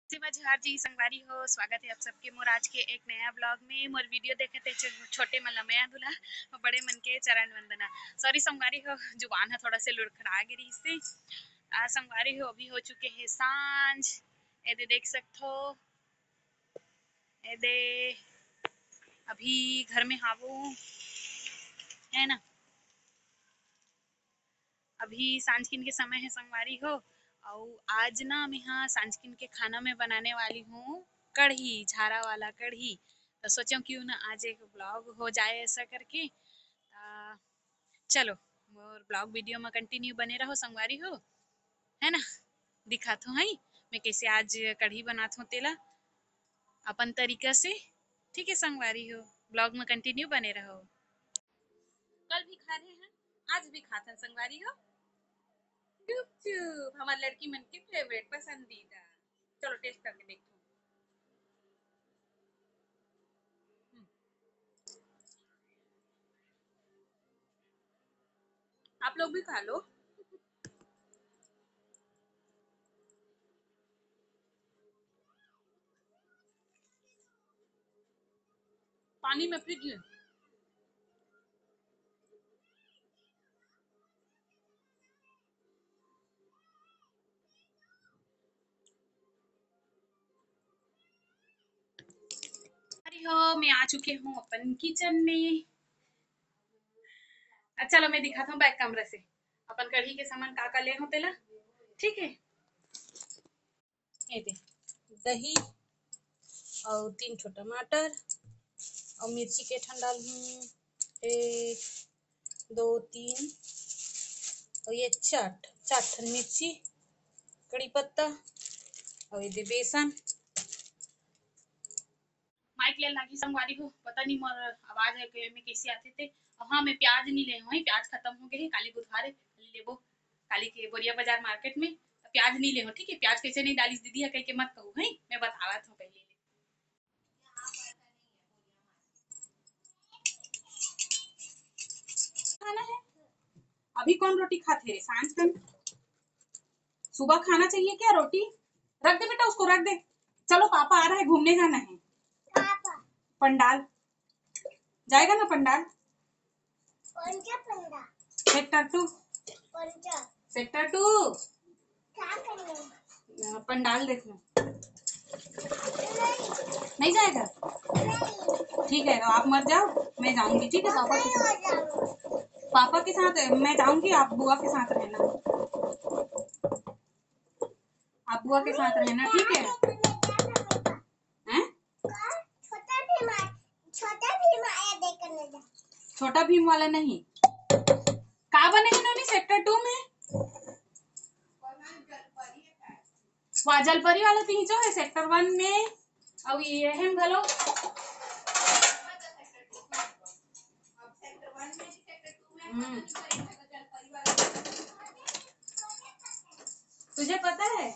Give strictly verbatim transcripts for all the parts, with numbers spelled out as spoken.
शिवा जोहार जी संगवारी हो, स्वागत है आप सबके मोर आज के एक नया vlog में। मोर video देखत हे छो-, छोटे मन ला मया दुला, बड़े मन के चरण वंदना। Sorry संगवारी हो, जुबान ह थोड़ा से लुड़खड़ा गे रहिस हे। आ, संगवारी हो, अभी हो चुके हे सांझ। एदे देख सकथो, एदे अभी घर में हावो, है ना? अभी सांझकिन के समय है संगवारी हो, अउ आज ना मेहा सांझकिन के खाना में बनाने वाली हूँ कढ़ी, झारा वाला कढ़ी। तो सोचो क्यों ना आज एक vlog हो जाए ऐसा करके। आ, चलो, मोर vlog video में continue बने रहो संगवारी हो, है ना? दिखात हूँ, है मैं कैसे आज कढ़ी बनात हूँ तेला अपन तरीका से। ठीक है संगवारी हो, vlog में continue बने रहो। कल भी खा रहे हैं, आज भी खाथन संगवारी हो। गुपचुप, हमार लड़की मन के favourite, पसंदीदा। चलो, taste करके देखो। हम्म। आप लोग भी खा लो। पानी में भीग ले। अरे हो, मैं आ चुके हूँ अपन kitchen में। अच्छा, चलो, मैं दिखाता हूँ back camera से अपन कढ़ी के सामान का का ले हो तेला। ठीक है, ये दे, दही अउ तीन ठो टमाटर अउ मिर्ची के ठन डालहूँ, एक, दो, तीन, अउ ये चार, चार ठन मिर्ची, कड़ी पत्ता अउ ये दे बेसन। Mic ले लागी संगवारी हो, पता नहीं मोर आवाज है के में कैसे आथे ते। अउ हाँ, मैं प्याज नहीं ले हूँ, प्याज खत्म हो गए है, काली बुधवार है, लेबो काली के बोरिया बाजार market में, तो प्याज नहीं ले हूँ, ठीक है? प्याज कैसे नहीं डालिस दीदी है कह के मत कहू, है मैं बतावत हूँ पहले। खाना है, अभी कौन रोटी खाते रे सांझ का? सुबह खाना चाहिए क्या रोटी? रख दे बेटा, उसको रख दे। चलो, पापा आ रहा है, घूमने जाना है। पापा। पंडाल जाएगा ना, पंडाल। कौन सा पंडाल? Sector two। कौन सा? Sector two। क्या करने? अ, पंडाल देखने। नहीं। नहीं जाएगा? नहीं। ठीक है, तो आप मत जाओ, मैं जाऊंगी, ठीक है? पापा के साथ। पापा के साथ मैं जाऊंगी, आप बुआ के साथ रहना। आप बुआ के साथ रहना, ठीक है? हैं? छोटा भीम आ-, छोटा भीम आया देखने जा। छोटा भीम वाला नहीं। का बने हे नोनी sector two में? वहाँ जलपरी वाला तीन सौ है sector one में, अउ ये है घलो। हम्म। तुझे पता है?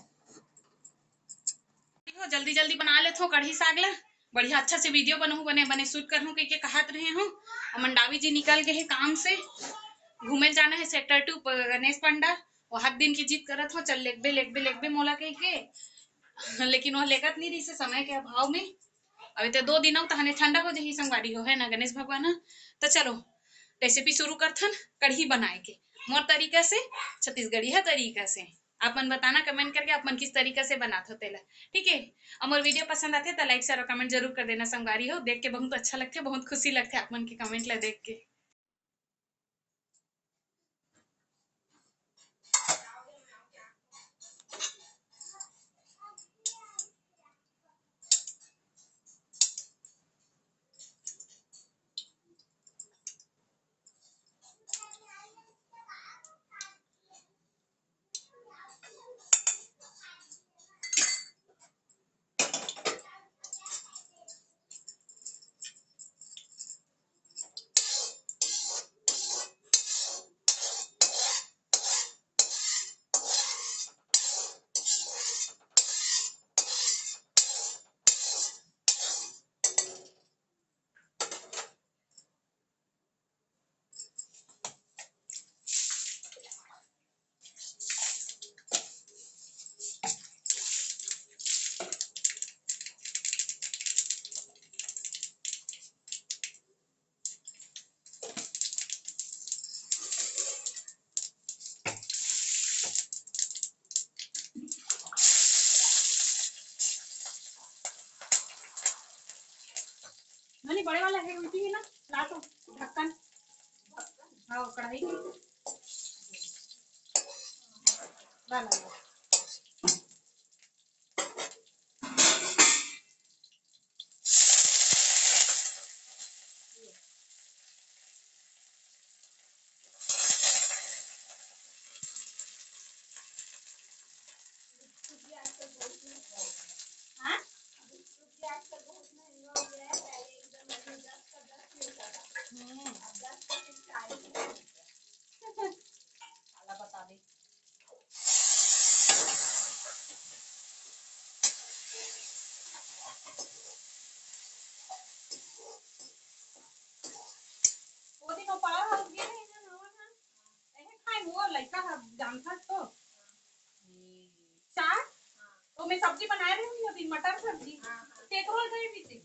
देखो, जल्दी जल्दी बना लेथो कढ़ी साग ला, बढ़िया अच्छा से video बनहूँ, बने बने shoot करहूँ कह के कहत रहे हूँ। अउ मंडावी जी निकल गए हैं काम से, घूमे जाना है sector two प-, गणेश पंडाल। वो हर दिन की जिद करत हो, चल लेगबे, लेगबे, लेगबे मोला कह के, लेकिन वो लेगत नहीं रही से समय के अभाव में। अभी तो दो दिन अउ तहने ठंडा हो जाही संगवारी हो, है ना गणेश भगवान? तो चलो, recipe शुरू करथन कढ़ी बनाए के, मोर तरीका से, छत्तीसगढ़िया तरीका से। आप मन बताना comment करके, आप मन किस तरीका से बनात हो तेला, ठीक है? अउ मोर video पसंद आथे तो like, share और comment जरूर कर देना संगवारी हो। देख के बहुत अच्छा लगथे, बहुत खुशी लगथे आप मन के comment ला देख के। नहीं, बड़े वाला है, उल्टी है ना, ला तो ढक्कन। हाँ, कढ़ाई की। ला, ला, ला। हाँ? हम्म। आला बता दे। वो दिन वो पावर हाउस गए रहे ना, नवा ना। एहे खाए वो लइका ह जानथस तो। चार? तो मैं सब्जी बनाए रहे हूँ अभी, मटर सब्जी। हाँ, हाँ। केकरो गए भी थे।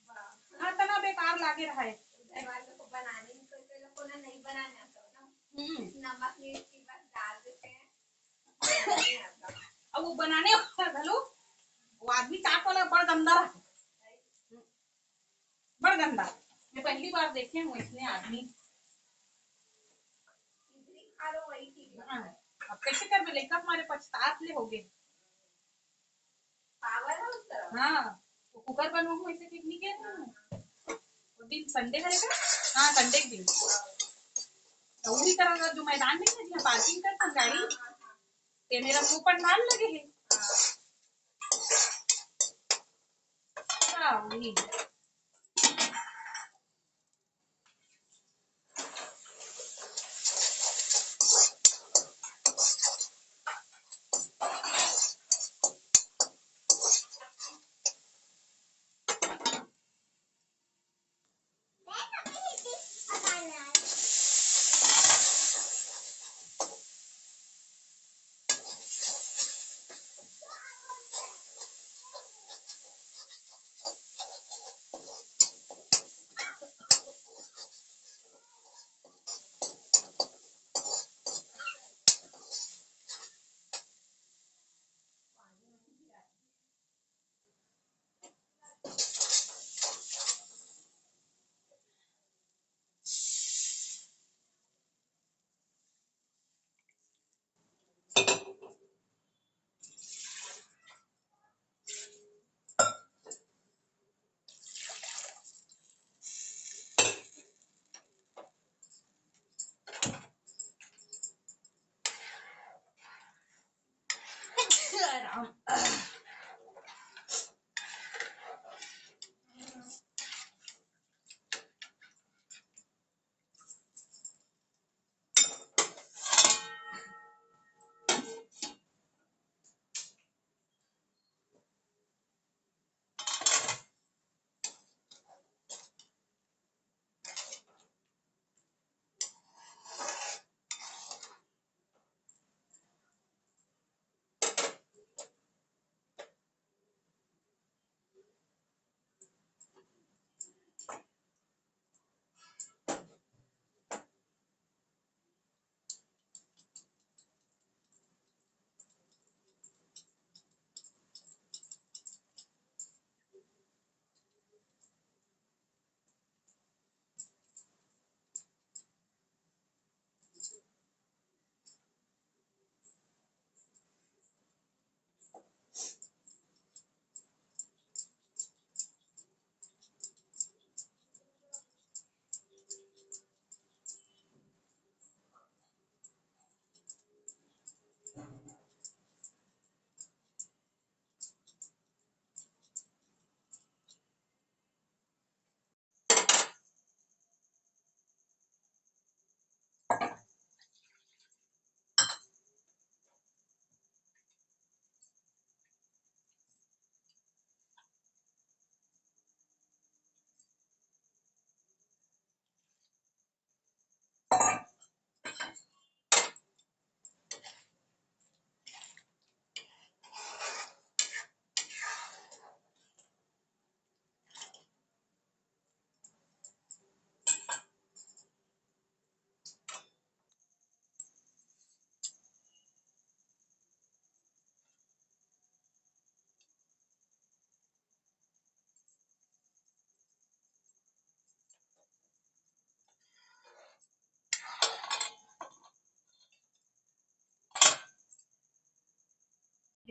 वाह। हाँ, तना बेकार लागे रहा है। घर वालों को बनाने में तो, तो लोग को ना नहीं बनाने आता ना। हम्म। नमक मिर्ची बस डाल देते हैं। बनाने आता। अब वो बनाने वाला घलो, वो आदमी चाट वाला बड़ गंदा रहा। बड़ गंदा। मैं पहली बार देखे हूँ इसने आदमी। इतनी खा लो वही ठीक है। हाँ, अब कैसे कर ले, कब हमारे पछतात ले हो गए। पावर है उस तरफ। हाँ, तो कुकर बनवा हूँ ऐसे कितनी के। वो दिन संडे है का? हाँ, संडे के दिन। तो वही तरह का जो मैदान में है, जहाँ पार्किंग करता गाड़ी, हाँ, हाँ, हाँ। ते मेरा मुंह पर नाल लगे है। हाँ। हाँ, वही।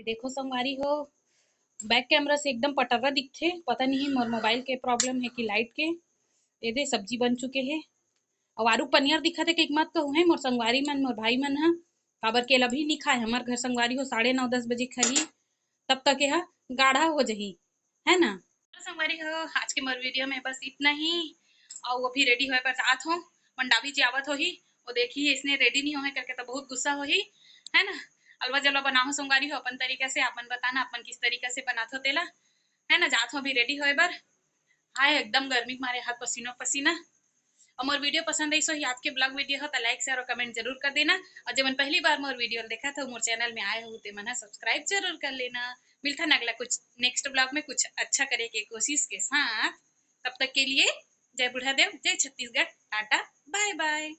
देखो संगवारी हो, बैक कैमरा से एकदम पटर्रा दिखथे, पता नहीं मोर मोबाइल के प्रॉब्लम है कि लाइट के। ये दे सब्जी बन चुके हे। अउ आलू पनियर दिखत हे कि मत कहू है मोर संगवारी मन, मोर भाई मन ह, काबर के अभी नहीं खाए। हमार घर संगवारी हो साढ़े नौ दस बजे खाही, तब तक यह गाढ़ा हो जाही, है ना। तो संगवारी हो, आज के मोर वीडियो में बस इतना ही। अउ अभी रेडी होए बर जात हो, मंडावी जी आवत होही, वो देखी इसने रेडी नहीं होए करके तो बहुत गुस्सा होही, है ना। अलवा जलवा बनाहू संगवारी हो अपन तरीका से, अपन बताना अपन किस तरीका से बनात हो तेला, है ना। जात हो अभी रेडी होए बर। हाय, एकदम गर्मी के मारे हाथ पसीनो पसीना। अउ मोर वीडियो पसंद आइस होही आज के ब्लॉग वीडियो हो, तो लाइक, शेयर और कमेंट जरूर कर देना। और जेमन पहली बार मोर वीडियो देखत हो, मोर चैनल में आए हो, ते मन सब्सक्राइब जरूर कर लेना। मिलथन अगला कुछ नेक्स्ट ब्लॉग में कुछ अच्छा करे के कोशिश के साथ। तब तक के लिए जय बूढ़ा देव, जय छत्तीसगढ़, टाटा, बाय बाय।